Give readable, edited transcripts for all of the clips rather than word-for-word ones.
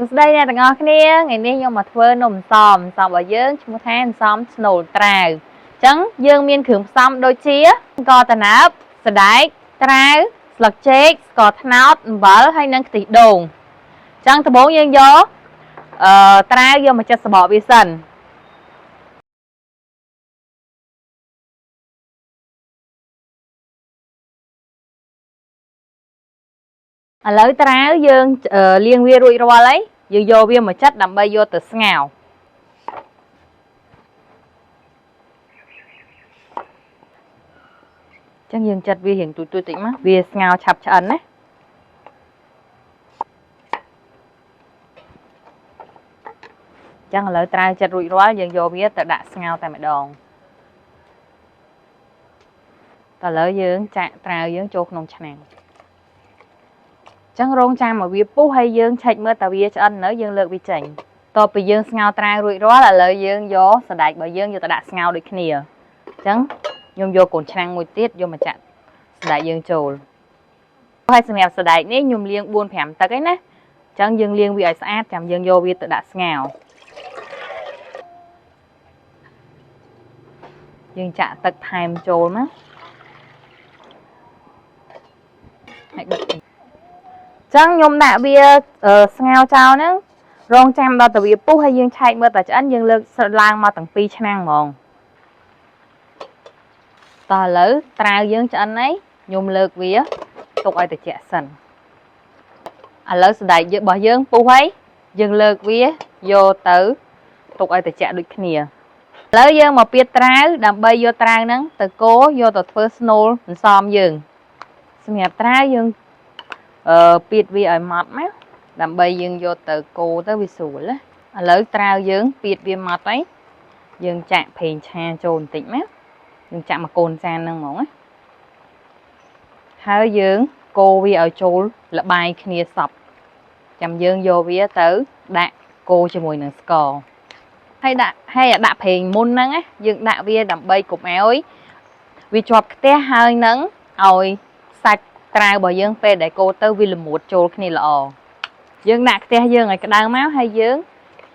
សួស្តីអ្នកទាំងអស់គ្នាថ្ងៃនេះខ្ញុំមកធ្វើនំអន្សមអន្សមរបស់យើងឈ្មោះថាអន្សមស្នូលត្រាវអញ្ចឹងយើងមានគ្រឿងផ្សំដូចជាអង្ករដំណើបសណ្ដែកត្រាវស្លឹកចេកស្ករត្នោតអំបិលហើយនិងខ្ទិះដូងអញ្ចឹងដំបូងយើងយកត្រាវយកមកចិតសបកវាសិនឥឡូវត្រាវយើងលាងវារួចរាល់ហើយយើងយកវាមកចិតដើម្បីយកទៅស្ងោរចឹងយើងចិតវារៀងទូចៗតិចមកវាស្ងោរឆាប់ឆ្អិនណាចឹងឥឡូវត្រាវចិតរួចរាល់យើងយកវាទៅដាក់ស្ងោរតែម្ដងតឥឡូវយើងចាក់ត្រាវយើងចូលក្នុងឆ្នាំងចឹងរងចាំឲ្យវាពុះហើយយើងឆែកមើលតើវាឆ្អិននៅយើងលើកវាចេញតទៅពីយើងស្ងោរត្រាវរួចរាល់ឥឡូវយើងយកសណ្ដែករបស់យើងយកទៅដាក់ស្ងោរដូចគ្នាអញ្ចឹងខ្ញុំយកកូនឆ្នាំងមួយទៀតយកមកចាក់សណ្ដែកយើងចូលហើយសម្រាប់សណ្ដែកនេះខ្ញុំលាង4 5ទឹកឯណាអញ្ចឹងយើងលាងវាឲ្យស្អាតចាំយើងយកវាទៅដាក់ស្ងោរយើងចាក់ទឹកថែមចូលមកហើយបិទចឹងខ្ញុំដាក់វាស្ងោរចោលហ្នឹងរងចាំដល់តែវាពុះហើយយើងឆែកមើលតែឆ្អិនយើងលើកឡើងមកទាំងពីរឆ្នាំងហ្មងតោះឥឡូវត្រាវយើងឆ្អិនហើយខ្ញុំលើកវាទុកឲ្យត្រជាក់សិនឥឡូវសណ្ដែករបស់យើងពុះហើយយើងលើកវាយកទៅទុកឲ្យត្រជាក់ដូចគ្នាឥឡូវយើងមកពៀតត្រាវដើម្បីយកត្រាវហ្នឹងទៅកូរយកទៅធ្វើស្នូលអន្សមយើងសម្រាប់ត្រាវយើងពៀតវាឲ្យម៉ត់មកដើម្បីយើងយកទៅកូរទៅវាស្រួលណាឥឡូវត្រាវយើងពៀតវាម៉ត់ហើយយើងចាក់ប្រេងឆាចូលបន្តិចមកយើងចាក់មកកូនចានហ្នឹងហ្មងណាហើយយើងកូរវាឲ្យចូលល្បាយគ្នាសព្វចាំយើងយកវាទៅដាក់កូរជាមួយនឹងស្ករហើយដាក់ហើយដាក់ប្រេងមុនហ្នឹងណាយើងដាក់វាដើម្បីកុំឲ្យវាជាប់ខ្ទះហើយនឹងឲ្យសាច់ត្រាវរបស់យើងពេលដែលកូរទៅវាល្មួតចូលគ្នាល្អយើងដាក់ខ្ទះយើងឲ្យក្តៅមកហើយយើង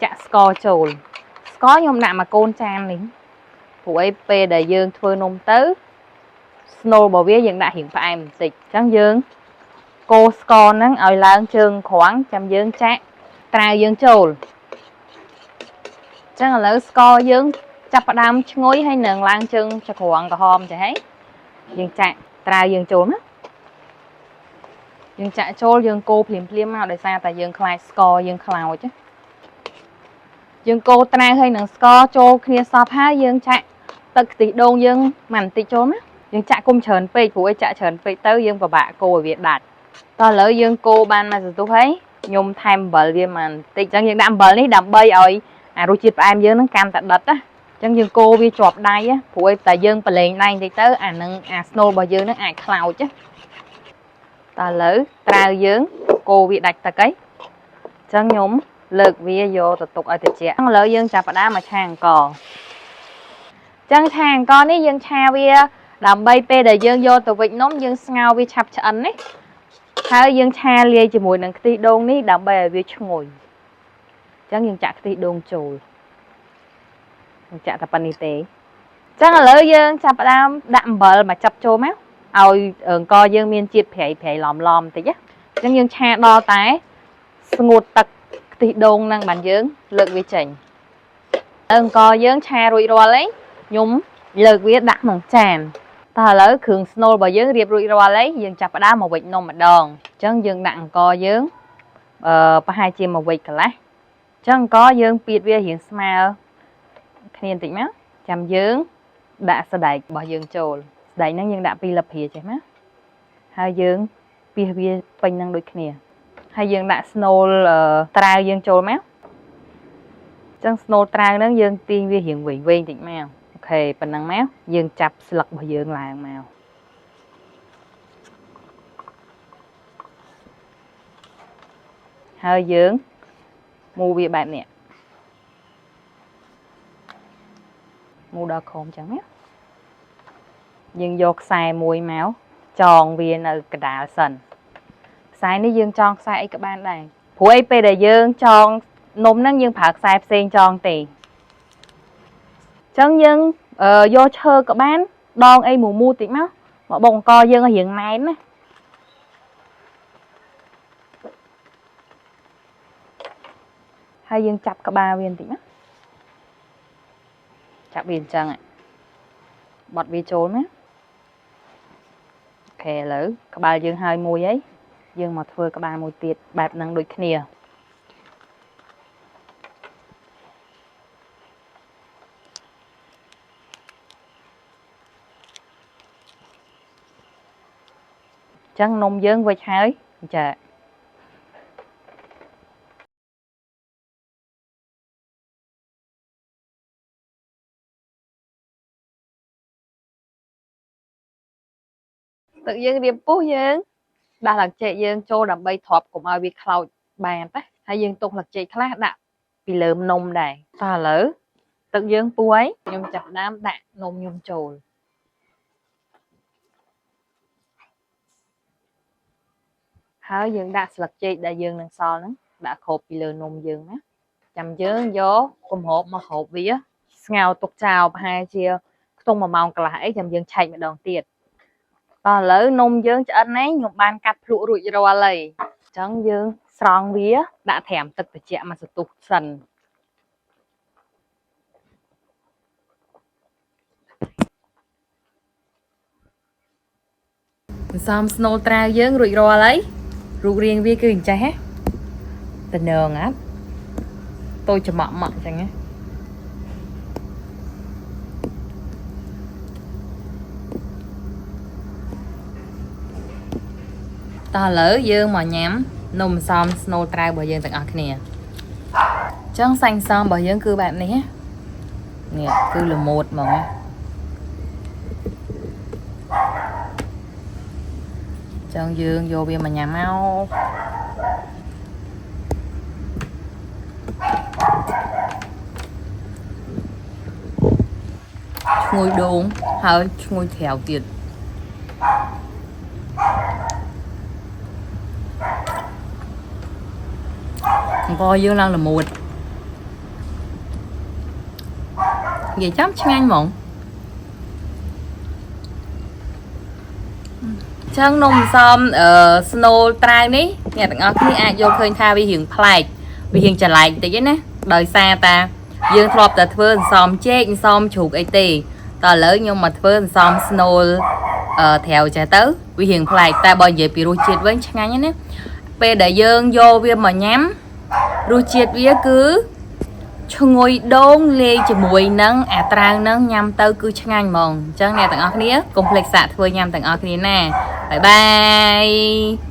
ចាក់ស្ករចូលស្ករខ្ញុំដាក់មកកូនចាននេះព្រោះអីពេលដែលយើងធ្វើនំទៅស្នូលរបស់វាយើងដាក់រៀងផ្អែមបន្តិចអញ្ចឹងយើងកូរស្ករហ្នឹងឲ្យឡើងជើងក្រងចាំយើងចាក់ត្រាវយើងចូលអញ្ចឹងឥឡូវស្ករយើងចាប់ផ្ដើមឈ្ងុយហើយនឹងឡើងជើងចក្រងក្រហមចេះហើយយើងចាក់ត្រាវយើងចូលណាយើងចាក់ចូលយើងកូរភ្លាមភ្លាមមកដោយសារតែយើងខ្លាចស្ករយើងខ្លោចយើងកូរត្រាវហើយនឹងស្ករចូលគ្នាសព្វហើយយើងចាក់ទឹកខ្ទិះដូងយើងមិនបន្តិចចូលណាយើងចាក់គុំច្រើនពេកព្រោះឯចាក់ច្រើនពេកទៅយើងពិបាកកូរឲ្យវាដាច់តោះឥឡូវយើងកូរបានមួយសន្ទុះហើយខ្ញុំថែមអំបិលវាមកបន្តិចអញ្ចឹងយើងដាក់អំបិលនេះដើម្បីឲ្យអារសជាតិផ្អែមយើងនឹងកាន់តែដិតណាអញ្ចឹងយើងកូរវាជាប់ដៃព្រោះឯតែយើងប្រឡែងដៃបន្តិចទៅអានឹងអាស្នូលរបស់យើងនឹងអាចខ្លោចណាតើឥឡូវត្រាវយើងកូរវាដាច់ទឹកអីអញ្ចឹងខ្ញុំលើកវាយកទៅទុកឲ្យត្រជាក់ឥឡូវយើងចាប់ផ្ដើមមកឆាអង្ករអញ្ចឹងឆាអង្ករនេះយើងឆាវាដើម្បីពេលដែលយើងយកទៅវេចនំយើងស្ងោរវាឆាប់ឆ្អិនណាហើយយើងឆាលាយជាមួយនឹងខ្ទិះដូងនេះដើម្បីឲ្យវាឈ្ងុយអញ្ចឹងយើងចាក់ខ្ទិះដូងចូលយើងចាក់តែប៉ុណ្្នេះទេអញ្ចឹងឥឡូវយើងចាប់ផ្ដើមដាក់អំបិលមកចាប់ចូលមកឲ្យអង្ករយើងមានជាតិប្រៃប្រៃឡំឡំបន្តិចណាអញ្ចឹងយើងឆាដល់តែស្ងួតទឹកខ្ទិះដូងហ្នឹងបានយើងលើកវាចេញអង្ករយើងឆារួចរាល់ហើយខ្ញុំលើកវាដាក់ក្នុងចានតោះឥឡូវគ្រឿងស្នូលរបស់យើងរៀបរួចរាល់ហើយយើងចាប់ផ្ដើមមកវេចនំម្ដងអញ្ចឹងយើងដាក់អង្ករយើងប្រហែលជាមួយវេចកន្លះអញ្ចឹងអង្ករយើងពៀតវារៀងស្មើគ្នាបន្តិចមកចាំយើងដាក់សណ្ដែករបស់យើងចូលសណ្ដែកហ្នឹងយើងដាក់2លព្រាចេះមកហើយយើងពៀសវាពេញនឹងដូចគ្នាហើយយើងដាក់ស្នូលត្រាវយើងចូលមកអញ្ចឹងស្នូលត្រាវហ្នឹងយើងទាញវារៀងវែងវែងតិចមក OK ប៉ុណ្ណឹងមកយើងចាប់ស្លឹករបស់យើងឡើងមកហើយយើងមូវាបែបនេះមូដល់ក្រោមអញ្ចឹងណាយើងយកខ្សែមួយមកចងវានៅកណ្ដាលសិនខ្សែនេះយើងចងខ្សែអីក៏បានដែរ ព្រោះអីពេលដែលយើងចងនំហ្នឹងយើងប្រើខ្សែផ្សេងចងទេអញ្ចឹងយើងយកឈើក៏បានដងអីមូមូតិចមកមកបុកអង្ករយើងឲ្យរៀងណែនណាហើយយើងចាប់ក្បាលវាបន្តិចណាចាប់វាអញ្ចឹងបត់វាចូលណាOK ឥឡូវក្បាលយើងហើយមួយហើយយើងមកធ្វើក្បាលមួយទៀតបែបហ្នឹងដូចគ្នាចឹងនំយើងវិចហើយចាទឹកយើងរៀបពុះយើងដាក់ស្លឹកចេកយើងចូលដើម្បីទ្រាប់កុំឲ្យវាខ្លោចបានណាហើយយើងទុកស្លឹកចេកខ្លះដាក់ពីលើនំដែរតោះឥឡូវទឹកយើងពុះហើយខ្ញុំចាប់ដើមដាក់នំខ្ញុំចូលហើយយើងដាក់ស្លឹកចេកដែលយើងនឹងសល់ហ្នឹងដាក់គ្របពីលើនំយើងណាចាំយើងយកគម្របមកគ្របវាស្ងោរទុកចោលប្រហែលជាខ្ទង់1ម៉ោងកន្លះអីចាំយើងឆែកម្ដងទៀតតោះឥឡូវនំយើងឆ្អិនហើយខ្ញុំបានកាត់ភ្លក់រួចរាល់ហើយអញ្ចឹងយើងស្រង់វាដាក់ត្រាំទឹកត្រជាក់មួយសន្ទុះសិនអន្សមស្នូលត្រាវយើងរួចរាល់ហើយរូបរាងវាគឺអញ្ចេះណាតំណងអត់តូចច្រម៉ក់ម៉ក់អញ្ចឹងណាតោះឥឡូវយើងមកញ៉ាំនំអន្សមស្នូលត្រាវរបស់យើងទាំងអស់គ្នាអញ្ចឹងសាច់អន្សមរបស់យើងគឺបែបនេះណានេះគឺល្មូតហ្មងណាចឹងយើងយកវាមកញ៉ាំមកឈ្ងុយដូងហើយឈ្ងុយត្រាវទៀតអង្ករយើងឡើងល្មួតនិយាយចាំឆ្ងាញ់ហ្មងចឹងនំអន្សមស្នូលត្រាវនេះអ្នកទាំងអស់គ្នាអាចយកឃើញថាវារៀងប្លែកវារៀងចម្លែកបន្តិចណាដោយសារតាយើងធ្លាប់តែធ្វើអន្សមចេកអន្សមជ្រូកអីទេតឥឡូវខ្ញុំមកធ្វើអន្សមស្នូលត្រាវចេះទៅវារៀងប្លែកតែបើនិយាយពីរសជាតិវិញឆ្ងាញ់ណាពេលដែលយើងយកវាមកញ៉ាំរសជាតិវាគឺឈ្ងុយដូងលាយជាមួយនឹងអាត្រាវនឹងញ៉ាំទៅគឺឆ្ងាញ់ហ្មងអញ្ចឹងអ្នកទាំងអស់គ្នាកុំភ្លេចសាកធ្វើញ៉ាំទាំងអស់គ្នាណាbye bye.